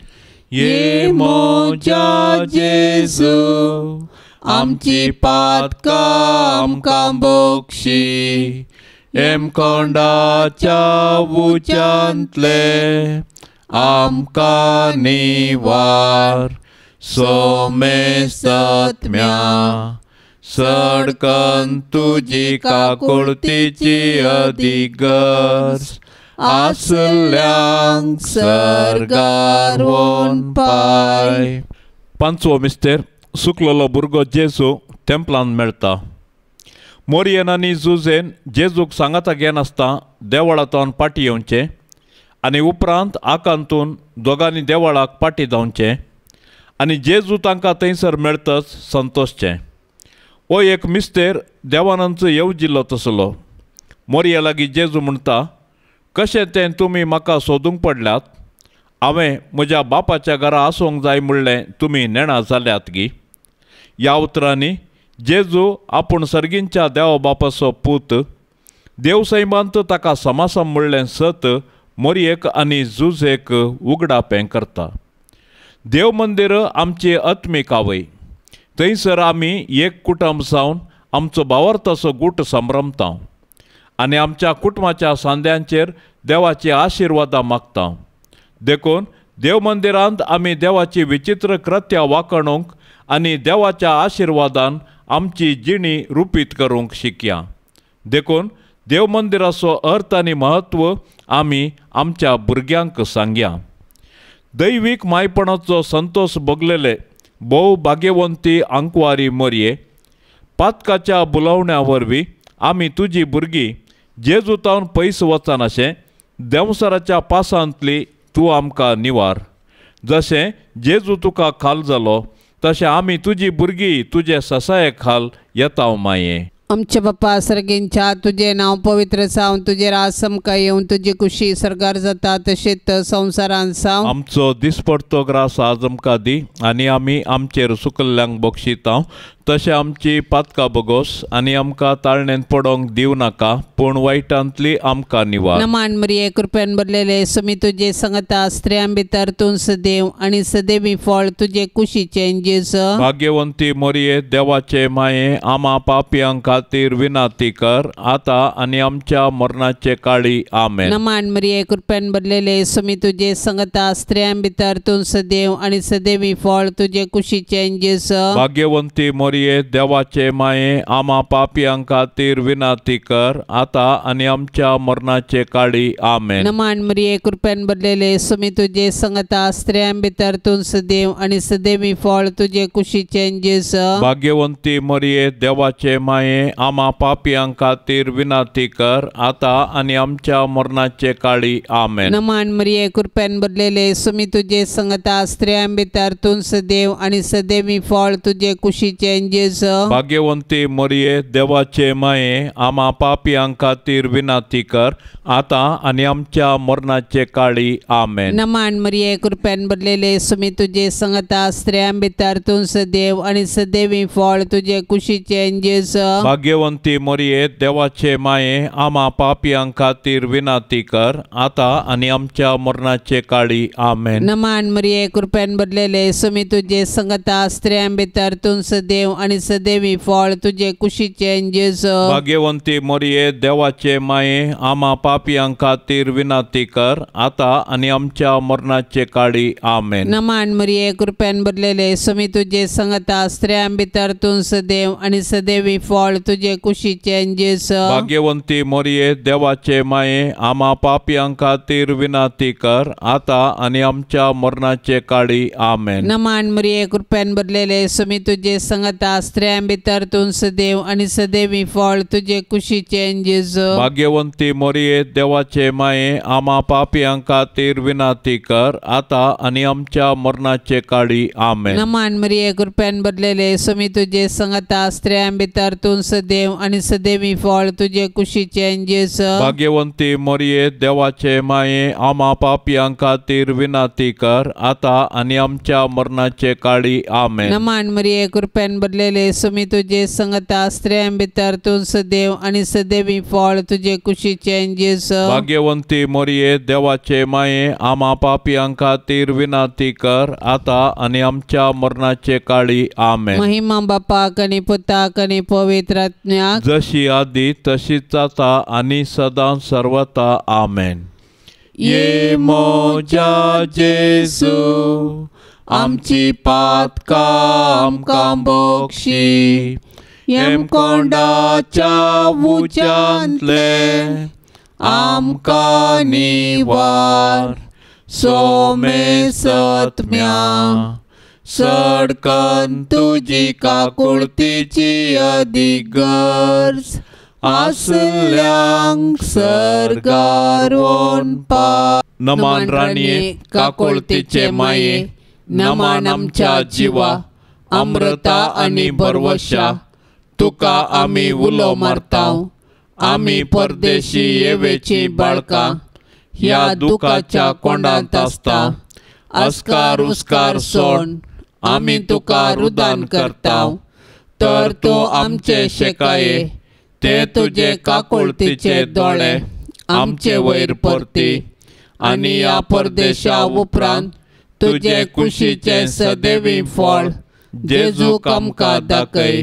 ये म्हज्या जेजू आमची पातकां आमकां बक्षी, हेमकोंडाच्या उच्यांतले आमकां निवार, सोमेसत्म्या सडकन तुजी काकुळतीची अधिगर्ज आसल्यांक सर्गार वोन पाय। पांचवो मिस्तेर सुकलेलो भुरगो जेजू तेंपलान मेळटा। मोरयेन आनी जुजेन जेजूक सांगाता घेनासता देवळांतल्यान पाटी येवचें आनी उपरांत आकांतून दोगांनी देवळाक पाटी धांवचें आनी जेजू तांकां थंयसर मेळटच संतोशचें। हो एक मिस्तेर देवानंचो येवजिल्लो तसलो। मोरये लागीं जेजू म्हणटा, कशें तें तुमी म्हाका सोदूंक पडल्यात? हांवें म्हज्या बापाच्या घरा आसूंक जाय म्हणलें तुमी नेणा जाल्यात गी? ह्या उतरांनी जेजू आपूण सर्गींच्या देवा बापाचो पूत, देव सैमांत ताका समासम म्हणलें सत मोरयेक आनी जुजेक उगडापें करता। देव मंदीर आमची आत्मीक आवय, थंयसर आमी एक कुटुंब जावन आमचो भावार्थाचो गूट संभ्रमता आनी आमच्या कुटुंबाच्या सांद्यांचेर देवाची आशिर्वादां मागता। देखून देव मंदिरांत आमी देवाची विचित्र कृत्या वाखणूंक आनी देवाच्या आशिर्वादान आमची जिणी रुपीत करूंक शिकया। देखून देव मंदिराचो अर्थ आनी म्हत्व आमी आमच्या भुरग्यांक सांगया। दैवीक मायपणाचो संतोष भोगलेले भोव भाग्यवंती आंकवारी मोरये, पातकाच्या बुलवण्या वरवीं आमी तुजी भुरगीं जेजू तावन पयस वचनाशें देंवसराच्या पासांतली तूं आमकां निवार। जशें जेजू तुका खाल जालो तशें आमी तुजी भुरगीं तुजे ससाये खाल येता माये। आमच्या बापा सर्गींच्या तुजें नांव पवित्र जावं, तुजें राज आमकां येवं, तुजी कुशी सर्गार जाता तशेंच संवसारांत जावं। आमचो दिसपडतो ग्रास आज आमकां दी आनी आमी आमचेर सुकल्ल्यांक बक्षिता तशें आमची पातकां बगोस आनी आमकां ताळणेंत पडोंक दिवं नाका, पूण वायटांतली आमकां निवार। नमान मरिये कृपेन भरलेले सुमी तुजे संगता, स्त्रियां भितर तूं सदैव आनी सदैवी फळ तुजे कुशीचें जेजू। भाग्यवंती मरिये देवाचे माये आमा पापयां खातीर विनंती कर आता आनी आमच्या मरणाचे काळी। आमेन। नमान मरिये कृपेन भरलेले सुमी तुजे संगता, स्त्रियां भितर तूं सदैव आनी सदैवी फळ तुजे कुशीचें जेजू। भाग्यवंती मरिये मोरये देवाचे माये आमा पापयां खातीर विनंती कर आता आनी आमच्या मरणाचे काळी आमेन। नमान मरिये कृपेन भरलेले सुमी तुजे संगता स्त्रियां भितर तूं सदैव आनी सदैवी फळ तुजे कुशीचें जेजू। भाग्यवंती मरिये देवाचे माये आमा पापयां खातीर विनंती कर आता आनी आमच्या मरणाचे काळी आमेन। नमान मरिये कृपेन भरलेले सुमी तुजे संगता स्त्रियां भितर तूं सदैव आनी सदैवी फळ तुजे कुशीचें जेजू। भाग्यवंती मरिये देवाचे माये आमा पापयां खातीर विनंती कर आता आनी आमच्या मरणाचे काळी आमेन। नमान मरिये कृपेन भरलेले सुमी तुजे संगता स्त्रियां भितर तूं सदैव आनी सदैवी फळ तुजे कुशीचें जेजू। भाग्यवंती मरिये देवाचे माये आमा पापयां खातीर विनंती कर आता आनी आमच्या मरणाचे काळी आमेन। नमान मरिये कृपेन भरलेले सुमी तुजे संगता स्त्रियां भितर तूं सदैव आनी सदैवी फळ तुजे कुशीचें जेजू। भाग्यवंती मरिये देवाचे माये आमा पापयां खातीर विनंती कर आता आनी आमच्या मरणाचे काळी आमेन। नमान मरिये कृपेन भरलेले सुमी तुजे संगता स्त्रियां भितर तूं सदैव आनी सदैवी फळ तुजे कुशीचें जेजू। भाग्यवंती मरिये देवाचे माये आमा पापयां खातीर विनंती कर आता आनी आमच्या मरणाचे काळी आमेन। नमान मरिये कृपेन भरलेले सुमी तुजे संगता स्त्रियां भितर तूं सदैव आनी सदैवी फळ तुजे कुशीचें जेजू। भाग्यवंती मरिये देवाचे माये आमा पापयां खातीर विनंती कर आता आनी आमच्या मरणाचे काळी आमेन। नमान मरिये कृपेन भरलेले सुमी तुजे संगता स्त्रियां भितर तूं सदैव आनी सदैवी फळ तुजे कुशीचें जेजू। भाग्यवंती मरिये देवाचे माये आमा पापयां खातीर विनंती कर आता आनी आमच्या मरणाचे काळी आमेन। नमान मरिये कृपेन भरलेले सुमी तुजे संगता स्त्रियां भितर तूं सदैव आनी सदैवी फळ तुजे कुशीचें जेजू। भाग्यवंती मरिये देवाचे माये आमा पापयां खातीर विनंती कर आता आनी आमच्या मरणाचे काळी आमेन। महिमा बापाक आनी पुताक आनी पवित्र आत्म्याक, जशी आदी तशीच आता आनी सदां सर्वता आमेन। ये मोजा जेजू आमची पातकां आमकां बक्षी, हेमकोंडाच्या उज्यांतले आमकां निवार, सोमे सत्म्या सडकन तुजी काकुळतीची अदीक गरज आसल्यांक सर्गार वोनपा। नमान राणये काकुळतीचे माये, नमान आमच्या जिवा अमृता आनी भरवशा, तुका आमी उलो मारता, आमी परदेशी येवेची बाळकां ह्या दुखाच्या कोंडांत आसता, अस्कार उस्कार सोड आमी तुका रुदान करता, तर तूं आमचे शेकाये ते तुजे काकुळतीचे दोळे आमचे वयर परती आनी ह्या परदेशा उपरांत तुजे कुशीचें सदैवी फळ जेजूक आमकां दाखय।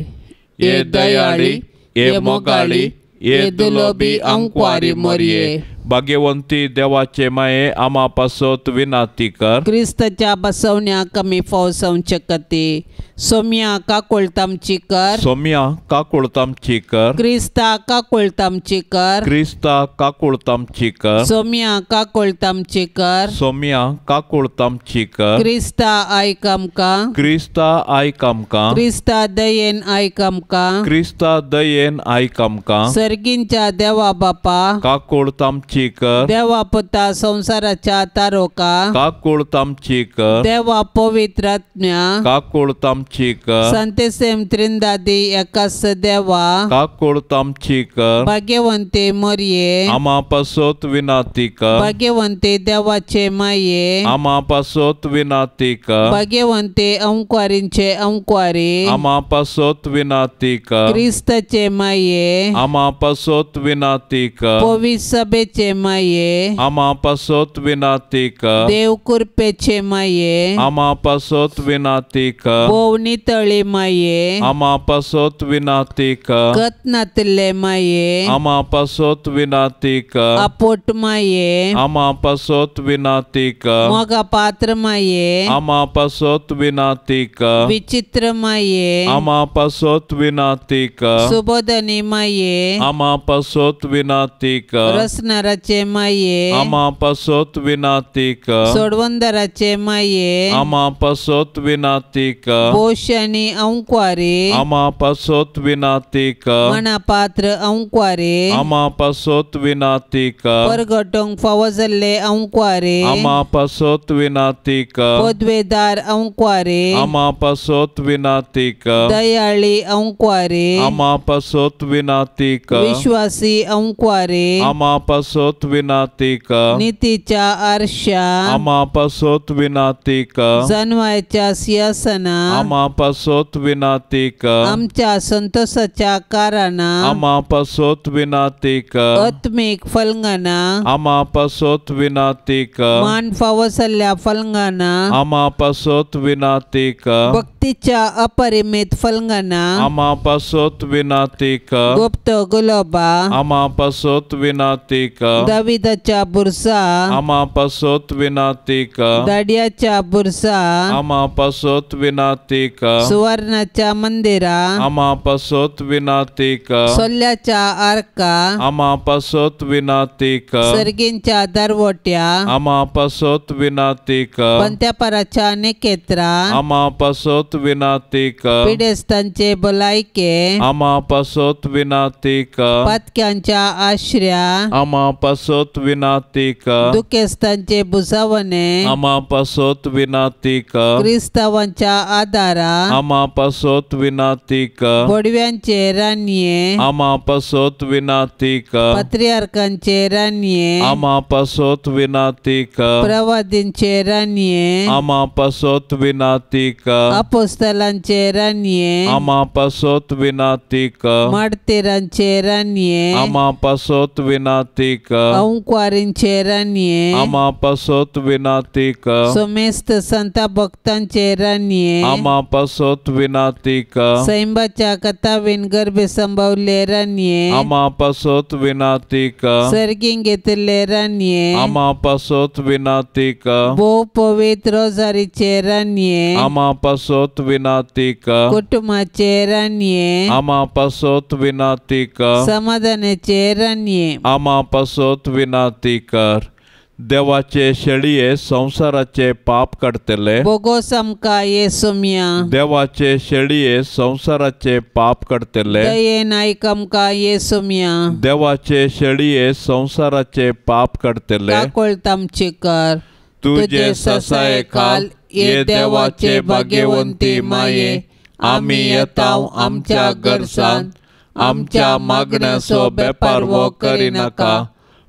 ये दयाळी, ये मोगाळी, ये दुलोबी अंकवारी मरिये, भाग्यवंती देवाचे माये आमा पासत विनंती कर। क्रिस्ताच्या बसवण्याक आमी फौसवचे कती, सोम्या काकुळतामची कर, सोम्या काकुळतामची कर, क्रिस्ता काकुळतामची कर, क्रिस्ता काकुळतामची कर, सोम्या काकुळतामची कर, सोम्या काकुळतामची कर, क्रिस्ता आयक आमकां, क्रिस्ता आयक आमकां, क्रिस्ता दयेन आयक आमकां, क्रिस्ता दयेन आयक आमकां, सर्गींच्या देवा बापा काकुळतामची कर, देवा पुता संसाराच्या तारोका काकुळतामची कर, देवा पवित्र आत्म्या काकुळतामची कर, संतेसेम त्रिंदादी एकास देवा काकुळतामची कर, भाग्यवंते मरिये आमा पासत विनंती कर, भाग्यवंते देवाचे माये आमा पासत विनंती कर, भाग्यवंते अंकवारींचे अंकवारी आमा पासत विनंती कर, क्रिस्ताचे माये आमा पासत विनंती कर, पवित्र सभेचे रसनराचे माये, आमा पासत विनाती कर। देव कृपेचे माये, आमा पासत विनाती कर। भोव नितळी माये, आमा पासत विनाती कर। गत नातिल्ले माये, आमा पासत विनाती कर। आपोट माये, आमा पासत विनाती कर। मोगा पात्र माये, आमा पासत विनाती कर। विचित्र माये, आमा पासत विनाती कर। सुबोधनी माये, आमा पासत विनाती कर। रसनराचे माये, आमा पासत विनाती कर। सोडवंदराचे माये, आमा पासत विनाती कर। बोशनी अंक्वारी, आमा पासत विनाती कर। मना पात्र अंक्वारी, आमा पासत विनाती कर। परगटोंक फावो जाल्ले अंक्वारी, आमा पासत विनाती कर। पदवेदार अंक्वारी, आमा पासत विनाती कर। दयाळी अंक्वारी, आमा पासत विनाती कर। विश्वासी अंक्वारी, आमा पासत विनाती कर। नीतीच्या आरशा, आमा पासत विनाती कर। जनवायच्या सिंहासना, आमा पासत विनाती कर। आमच्या संतोषाच्या कारणां, आमा पासत विनाती कर। आत्मीक फलंगाना, आमा पासत विनाती कर। मान फावो जाल्ल्या फलंगाना, आमा पासत विनाती कर। भक्तीच्या अपरिमित फलंगाना, आमा पासत विनाती कर। गुप्त गुलाबा, आमा पासत विनाती कर। दाविदाच्या बुरसा, आमा पासत विनाती कर। दाडियाच्या बुरसा, आमा पासत विनाती कर। सुवर्णाच्या मंदिरा, आमा पासत विनाती कर। सोल्याच्या आरका, आमा पासत विनाती कर। सर्गींच्या दरवट्या, आमा पासत विनाती कर। पंत्यापराच्या निकेत्रा, आमा पासत विनाती कर। पिडेस्तांचे भलायके, आमा पासत विनाती कर। पातक्यांच्या आश्र्या, आमा पासत विनाती कर। दुखेस्तांचे बुजावणे, आमा पासत विनाती कर। क्रिस्तावांच्या आदारा, आमा पासत विनाती कर। बोडव्यांचे रानये, आमा पासत विनाती कर। पत्रियार्कांचे रानये, आमा पासत विनाती कर। प्रवादींचे रानये, आमा पासत विनाती कर। अपोस्तलांचे रानये, आमा पासत विनाती कर। मार्तीरांचे रानये, आमा पासत विनाती कर। अंक्वारींचे रानये, आमा पासत विनाती कर। सोमेस्त संता भक्तांचे रानये, आमा पासत विनाती कर। सैंबाच्या कथावीन गर्भे संभवले रानये, आमा पासत विनाती कर। सर्गीं घेतिल्ले रानये, आमा पासत विनाती कर। भोव पवित्र रोजारीचे रानये, आमा पासत विनाती कर। कुटुंबाचे रानये, आमा पासत विनाती कर। समाधानाचे रानये, आमा पासत विनाती कर। देवाचे शेळये संवसाराचे पाप काडटले, बोगोस आमकां येसुम्या। देवाचे शेळये संवसाराचे पाप काडटले, दयेन आयक आमकां येसुम्या। देवाचे शेळये संवसाराचे पाप काडटले, काकळत आमची कर। तुजे ससाये खाल ये देवाचे भाग्यवंती माये, आमी येता आमच्या गरजान, आमच्या मागण्याचो बेपारवो करिनाका,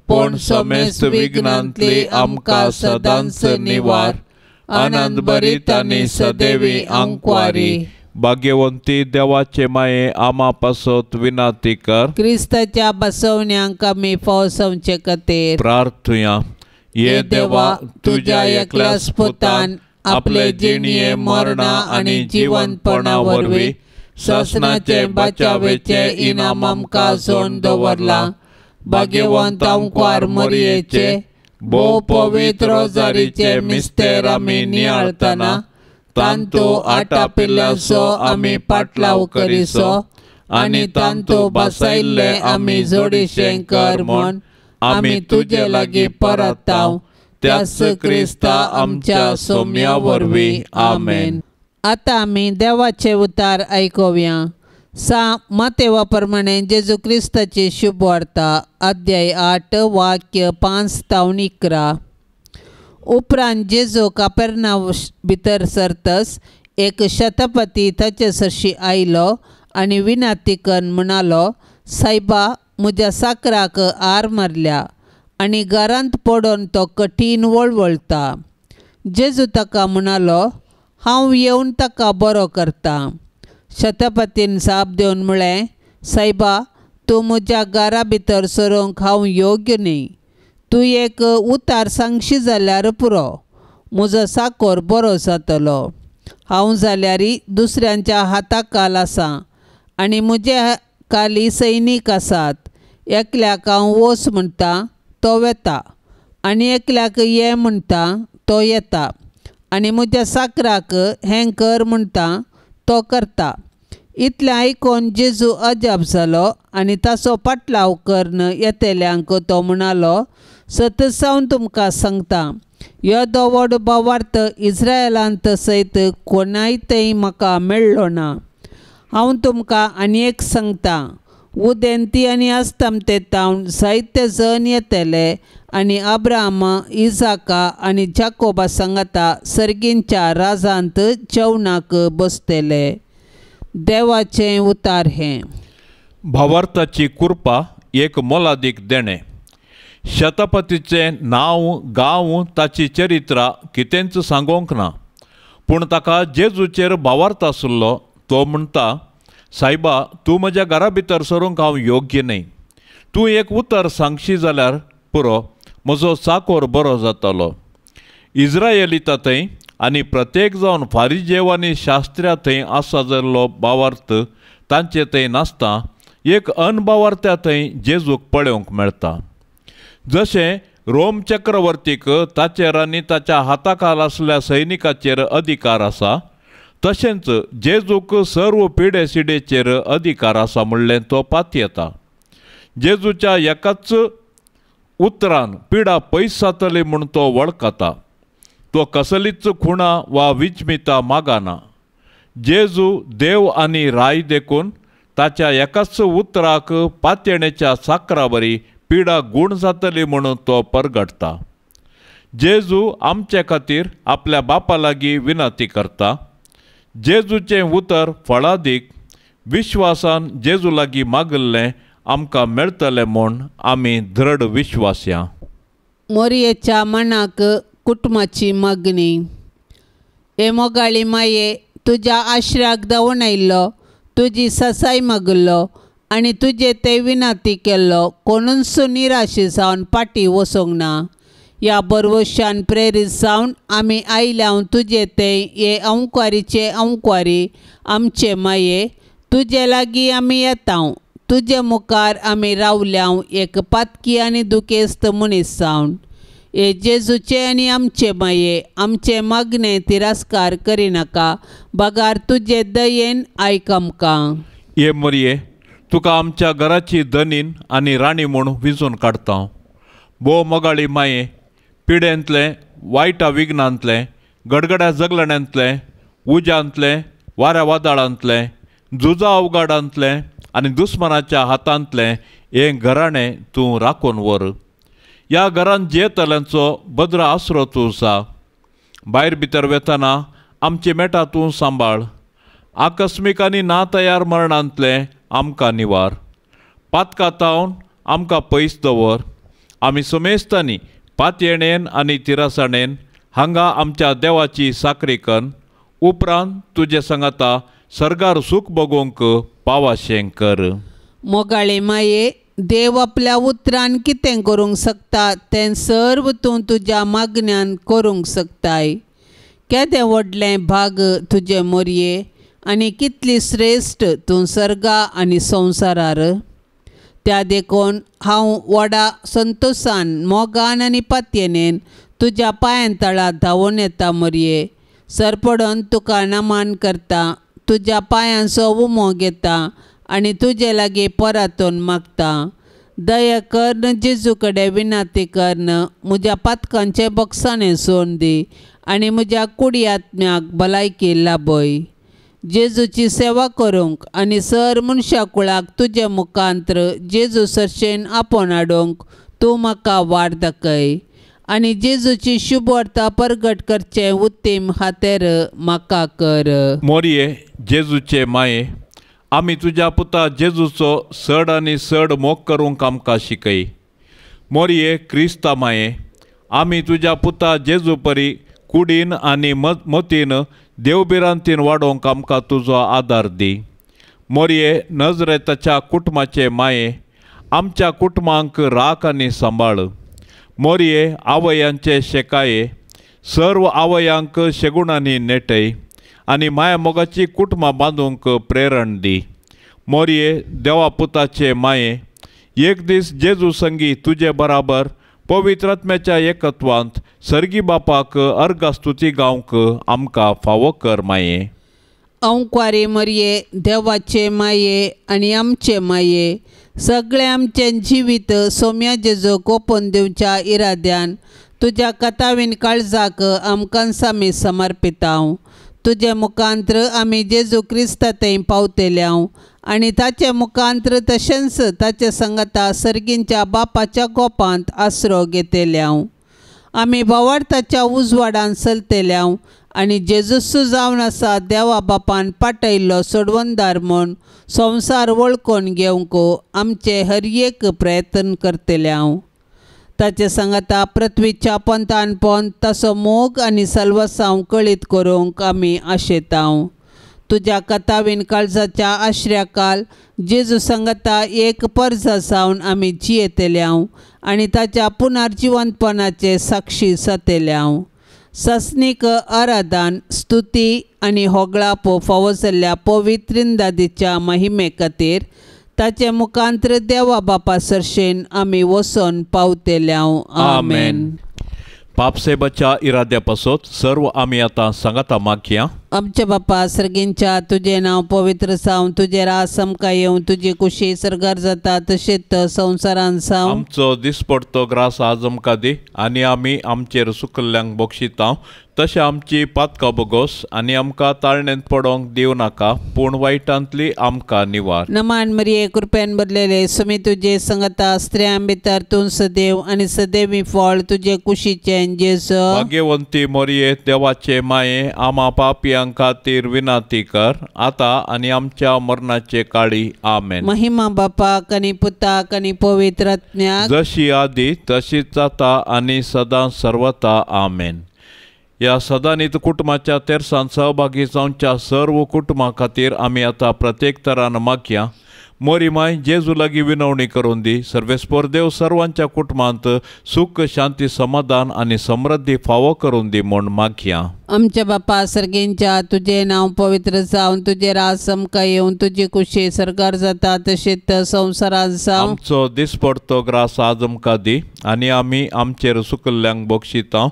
पूण समेस्त विघ्नांतली आमकां सदांच निवार। आनंद भरीत आनी सदैवी आंकवारी भाग्यवंती देवाचे माये, आमा पासत विनाती कर। क्रिस्ताच्या बसवण्यांक आमी फावसवचे खातीर प्रार्थुया। ये देवा, तुज्या एकल्याच पुतान आपले जिणये मरणा आनी जिवंतपणा वरवीं सासणाचे बचावेचे इनाम आमकां जोडून दवरलां। भाग्यवंत आंकवार मरयेचे भोव पवित्र रोजारीचे मिस्तेर आमी नियाळतना तांतू आटापिल्ल्याचो आमी पाटलाव करिसो आनी तांतू बसायिल्ले आमी जोडीशें कर म्हूण आमी तुजे लागीं परताव, त्याच क्रिस्ता आमच्या सोम्या वरवीं, आमेन। आतां आमी देवाचे उतार आयकुया। सा मातेवा प्रमाणे जेजू क्रिस्ताची शुभवार्ता, अध्याय 8 वाक्य 5 तावन 11। उपरांत जेजू कापेर्नाव भितर सरतस एक शतपती ताचे सरशी आयलो आनी विनाती करून म्हणालो, सायबा, म्हज्या साकराक आर मारल्या आनी घरांत पडून तो कठीण वळवळटा। जेजू ताका म्हणालो, हांव येवन ताका बरो करता। शतपतीन जाप दिवन म्हळें, सायबा, तूं म्हज्या घरा भितर सरूंक हांव योग्य न्ही। तूं एक उतार सांगशी जाल्यार पुरो, म्हजो साकोर बरो जातलो. हांव जाल्यार दुसऱ्यांच्या हाताखाल आसा आनी म्हज्या खाली सैनीक आसात. एकल्याक हांव वच म्हणटा तो वेता आनी एकल्याक ये म्हणटा तो येता आनी म्हज्या साकराक हें कर म्हणटा तो करता. इतलें आयकून जेजू अजाप जालो आनी ताचो पाटलाव करून येतल्यांक तो म्हणालो, सत सावन तुमकां सांगता, येदो व्हड भावार्थ इस्रायलांत सयत कोणाय थंय म्हाका मेळ्ळो ना. हांव तुमकां आनी एक सांगता, उदेंती आनी अस्तमते तावन जायते जण येतले आनी अब्राहमा, इजाका आनी जाकोबा सांगाता सर्गींच्या राजांत जेवणाक बसतले. देवाचें उतार हें. भावार्थाची कृपा एक मोलादीक देणें. शतपथीचें नांव, गांव, ताची चरित्रा कितेंच सांगोंक ना, पूण ताका जेजूचेर भावार्थ आशिल्लो. तो म्हणटा, सायबा, तूं म्हज्या घरा भितर सरूंक हांव योग्य न्हय. तूं एक उतर सांगशी जाल्यार पुरो, म्हजो चाकोर बरो जातलो. इज्रायलिता थंय आनी प्रत्येक जावन फारिजेव आनी शास्त्र्या थंय आसा जाल्लो भावार्थ तांचे थंय नासता एक अनभावार्थ्या थंय जेजूक पळोवंक मेळटा. जशें रोम चक्रवर्तीक ताचेर आनी ताच्या हाताखाल आसल्या सैनिकाचेर अधिकार आसा, तशेंच जेजूक सर्व पिडे सिडेचेर अधिकार आसा म्हणलें तो पातयेता. जेजूच्या एकाच उतरान पिडा पयस जातली म्हूण तो वळखता. तो कसलीच खुणा वा विचमिता मागना. जेजू देव आनी राय देखून ताच्या एकाच उतराक पातयेणेच्या साकरावरी पिडा गूण जातली म्हणून तो परगटता. जेजू आमचे खातीर आपल्या बापा लागीं विनंती करता. जेजूचें उतर फळादीक विश्वासान जेजू लागीं मागिल्लें आमकां मेळटलें म्हूण आमी दृढ विश्वासया. मोरयेच्या मनाक कुटुंबाची मागणी. हे मोगाळी माये, तुज्या आश्र्याक धांवून आयिल्लो, तुजी ससाय मागिल्लो आनी तुजे ते विनंती केल्लो कोणूच निराशी जावन फाटीं वचूंक ना. ह्या बरवशान प्रेरीत जावन आमी आयल्या तुजे ते हे अंकवारीचे अंकवारी आमचे माये, तुजे लागीं आमी येता. तुजे मुखार आमी रावल्या एक पातकी आनी दुखेस्त मनीस जावन. हे जेजूचे आनी आमचे माये, आमचे मागणे तिरस्कार करिनाका, बगार तुजे दयेन आयक आमकां. हे मरये, तुका आमच्या घराची धनीन आनी राणी म्हूण विजून काडटा. भोव मोगाळी माये, पिडेंतलें, वायटा विघ्नांतलें, गडगड्या जगलण्यांतलें, उज्यांतलें, वाऱ्या वादळांतलें, झुजा अवघाडांतलें आनी दुस्मनाच्या हातांतलें हें घराणें तूं राखून व्हर. ह्या घरांत जियेतल्यांचो बद्र आसरो तूं आसा. भायर भितर वेतना आमची मेटां तूं सांबाळ. आकस्मीक आनी ना तयार मरणांतलें आमकां निवार. पातकां तावन आमकां पयस दवर. आमी समेस्तांनी पातयेणेन आनी तिरासाणेन हांगा आमच्या देवाची साकरी कन्न उपरांत तुजे सांगाता सर्गार सूख भोगोवंक पावाशें कर. मोगाळे माये, देव आपल्या उतरान कितें करूंक शकता तें सर्व तूं तुज्या मागण्यान करूंक शकताय. केदें व्हडलें भाग तुजें मोरये आनी कितली श्रेश्ठ तूं सर्गा आनी संवसारार. त्या देखून हांव व्हडा संतोशान, मोगान आनी पातयेनेन तुज्या पांयां तळा धांवून येता मोरये. सरपडून तुका नमान करता, तुज्या पांयांचो उमो घेता आनी तुजे लागीं परतून मागता. दया करून जेजू कडेन विनंती करून म्हज्या पातकांचें बक्षाणें सोडून दी आनी म्हज्या कुडी आत्म्याक भलायकी लाभय. जेजूची सेवा करूंक आनी सर मनशा कुळाक तुजे मुखांत्र जेजू सरशेन आपोवन हाडूंक तूं म्हाका वाट दाखय आनी जेजूची शुभवार्ता परगट करचें उत्तीम हातेर म्हाका कर. मोरये, जेजूचे माये, आमी तुज्या पुता जेजूचो चड आनी चड मोग करूंक आमकां शिकय. मोरये क्रिस्ता माये, आमी तुज्या पुता जेजू परी कुडीन आनी मतीन देवभिरांतीन वाडोवंक आमकां तुजो आदार दी. मोरये नजरेताच्या कुटुंबाचे माये, आमच्या कुटुंबांक राख आनी सांबाळ. मोरये आवयांचे शेकाये सर्व आवयांक शेगुणांनी नेटय आनी माया मोगाची कुटुंबां बांदूंक प्रेरण दी. मोरये देवा पुताचे माये एक दीस जेजू संगी तुजे बराबर पवित्र आत्म्याच्या एकत्वांत सर्गी बापाक अर्घा स्तुती गावंक आमकां फावो कर माये. अंकुवारी मरये देवाचे माये आनी आमचे माये सगळे आमचें जिवीत सोम्या जेजू कोपोन दिवच्या इराद्यान तुज्या कथावीन काळजाक आमकां आमी समर्पितांव. तुजे मुखांत्र आमी जेजू क्रिस्ता थंय पावतल्यांव आनी ताचे मुखांत्र तशेंच ताचे संगता सर्गींच्या बापाच्या गोपांत आसरो घेतल्यांव. आमी भावार्थाच्या उजवाडान चलतल्यांव आनी जेजूस जावन आसा देवा बापान पाटयल्लो सोडवणदार म्हूण संवसार वळखून घेवंक आमचे हर एक प्रयत्न करतल्यांव. ताचे सांगाता पृथ्वीच्या पंथान पोन तसो मोग आनी सलवसांव कळीत करूंक आमी आशेतांव. तुज्या कथावीन काळजाच्या आश्र्याकाल जेजू सांगाता एक परजा जावन आमी जियेतल्यांव आनी ताच्या पुनर्जिवंतपणाचे साक्षी जातल्यांव. सस्नीक आराधन स्तुती आनी होगळापो फावो जाल्ल्या पवित्रिंदादीच्या महिमे खातीर ताचे मुखांत्र देवा बापा सरशेन आमी वचोन पावतल्यांव. आमेन. पापसेबाच्या इराद्या पासत सर्व आमी आतां सांगाता मागया. आमच्या बापा सर्गींच्या तुजें नांव पवित्र जावं, तुजें रास आमकां येवं, तुजी कुशी सर्गार जाता तशेंच संवसारान जावं. आमचो दिसपडतो ग्रास आज आमकां दी आनी आमी आमचेर सुकल्ल्यांक बक्षितांव तशें आमची पातकां बोगोस आनी आमकां ताळणेंत पडोंक दिवं नाका पूण वायटांतली आमकां निवार. नमान मरिये कृपेन भरलेले सुमी तुजे संगता स्त्रियां भितर तूं सदैव आनी सदैवी फळ तुजे कुशीचें जेजू. भाग्यवंती मोरये देवाचे माये आमा पापयां खातीर विनंती कर आता आनी आमच्या मरणाचे काळी. आमेन. महिमा बापाक आनी पुताक आनी पवित्र आत्म्याक जशी आदी तशीच जाता आनी सदां सर्वता. आमेन. ह्या सदांनीत कुटुंबाच्या तेरसान सहभागी जावच्या सर्व कुटुंबां खातीर आमी आतां प्रत्येक तरान मागया. मोरी माय जेजू लागीं विनवणी करून दी. सर्वेस्पर देव सर्वांच्या कुटुंबांत सुख शांती समाधान आनी समृद्धी फावो करून दी म्हूण मागया. आमच्या बापा सर्गींच्या तुजें नांव पवित्र जावं, तुजें राज आमकां येवं, तुजी कुशी सर्गार जाता तशेंच संवसारांत जावं. आमचो दिसपडतो ग्रास आज आमकां दी आनी आमी आमचेर सुकल्ल्यांक बक्षितांव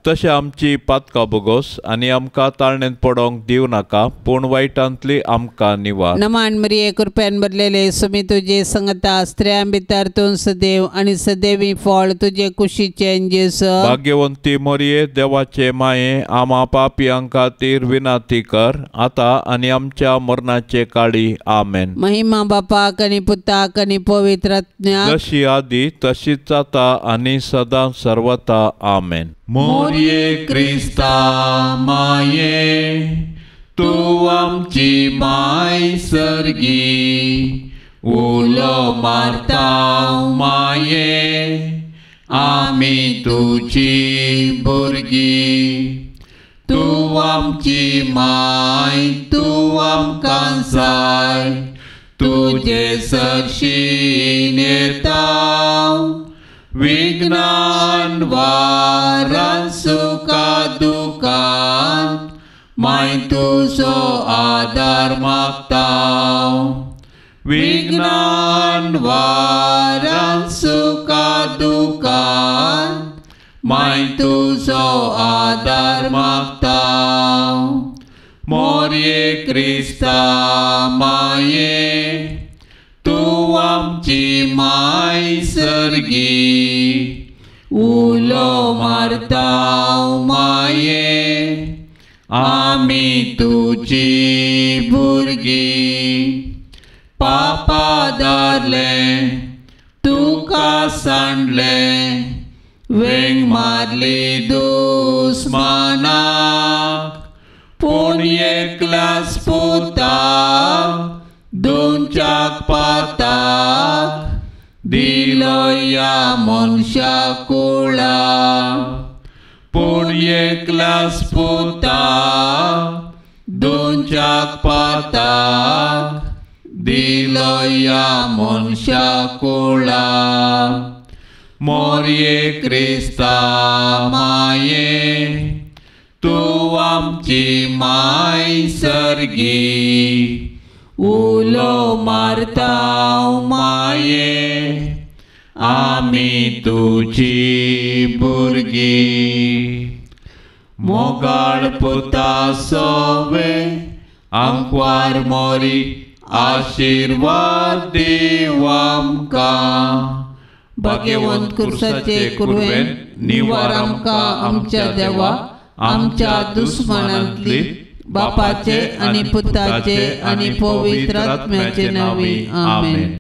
तशें आमची पातकां बोगोस आनी आमकां ताळणेंत पडोंक दिवं नाका पूण वायटांतली आमकां निवार. नमान मरिये कृपेन भरलेले सुमी तुजे संगता स्त्रियां भितर तूं सदैव आनी सदैवी फळ तुजे कुशीचें जेजू. भाग्यवंती मोरये देवाचे माये आमा पापयां खातीर विनंती कर आता आनी आमच्या मरणाचे काळी. आमेन. महिमा बापाक आनी पुताक आनी पवित्र आत्म्याक जशी आदी तशीच जाता आनी सदां सर्वता. आमेन. मोरये क्रिस्ता माये तूं आमची माय सर्गी उलो मारता माये आमी तुजी भुरगीं. तूं आमची माय तूं आमकां जाय तुजे सरशीं येता विघ्नान वारान सुखा दुखान माय तुजो आदार मागता. विघ्नान वारान सुखा दुखान माय तुजो आदार मागता. मोरये क्रिस्ता माये तूं आमची माय सर्गी उलो मारता माये आमी तुजी भुरगीं. पापा दारले तुका सांडले वेंग मारली दुस्मानाक पूण एकल्याच पुताक दोनच्याक पाताक दिलो ह्या मनशा कुळाक. पूण एकल्याच पुताक दोनच्याक पाताक दिलो ह्या मनशा कुळाक. मोरये क्रिस्ता माये तूं आमची माय सर्गी उलो मारता माये आमी तुजी भुरगीं मोगाळ पुता सोवे आंकवार मोरी आशिर्वाद दीव आमकां. भाग्यवंत कुर्साचे कुरवेन निवार आमकां आमच्या देवा आमच्या दुस्मानांतली बापाचे आनी पुताचे आनी पवित्र आत्म्याचे नांवी आमेन.